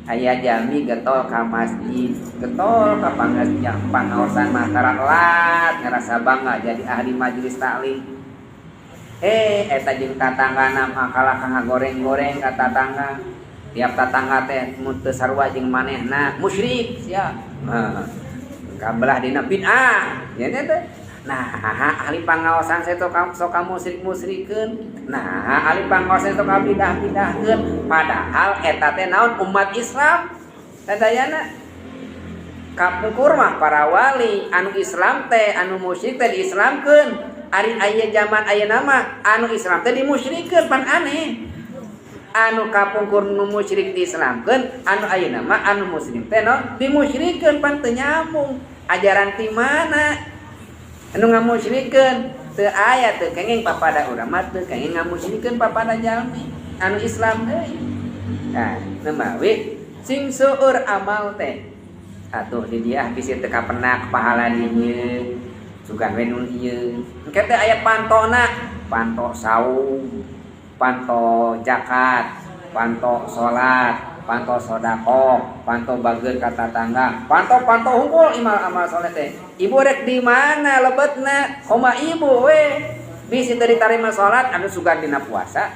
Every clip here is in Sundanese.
Aya jalmi getol ka masjid, getol ka pangaosan masyarakat, ngerasa bangga jadi ahli majelis taklim. Eta jeung tatanggana makalah ka ngagoreng-goreng ka tatangga. Tiap tatangga teh mun teu sarua jeung manehna musyrik sia. Nah, kabelah dina bid'ah nya teh. Nah, ahli pangaosan sok sok musyrik-musyrikeun. Nah, ahli pangaosan sok bidah-bidahkeun, padahal eta teh naon, umat Islam sadayana. Kapungkur mah para wali anu Islam teh, anu musyrik teh diislamkeun. Ari aya zaman ayeuna mah anu Islam teh dimusyrikeun, pan aneh. Anu kapungkur nu musyrik diislamkeun, anu ayeuna mah anu muslim teh no dimusyrikeun, pan teu nyambung. Ajaran ti mana anu ngamusyrikeun? Teu aya, teu kenging papada urang mah, teu kenging ngamusyrikeun papada jalmi anu Islam deui. Nah, nemawi sing seueur amal teh atuh di dia bisi teu kapenak pahala dieu, sugan we nu ieu. Engke teh aya pantona, panto saum, panto zakat, panto salat, panto sodakoh, panto bager ka tatangga, panto-panto hungkul imal amal soleh teh. Ibu rek di mana lebetna? Koma ibu we. Bisi teu diterima salat anu sugan dina puasa.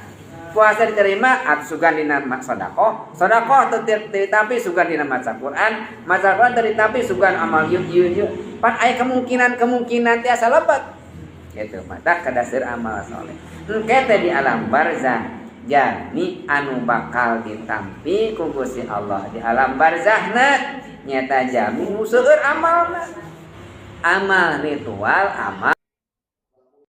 Puasa diterima atuh sugan dina sodakoh. Sodakoh teu ditampi sugan dina maca Quran, maca Quran teu ditampi sugan amal yuk yuk yuk. Pan aya kemungkinan-kemungkinan tiasa lebet. Gitu, mata kadaseur amal soleh. Engke teh di alam barzah jalmi anu bakal ditampi ku Gusti Allah di alam barzahna nyata jalmi nu seueur amalna, amal ritual, amal.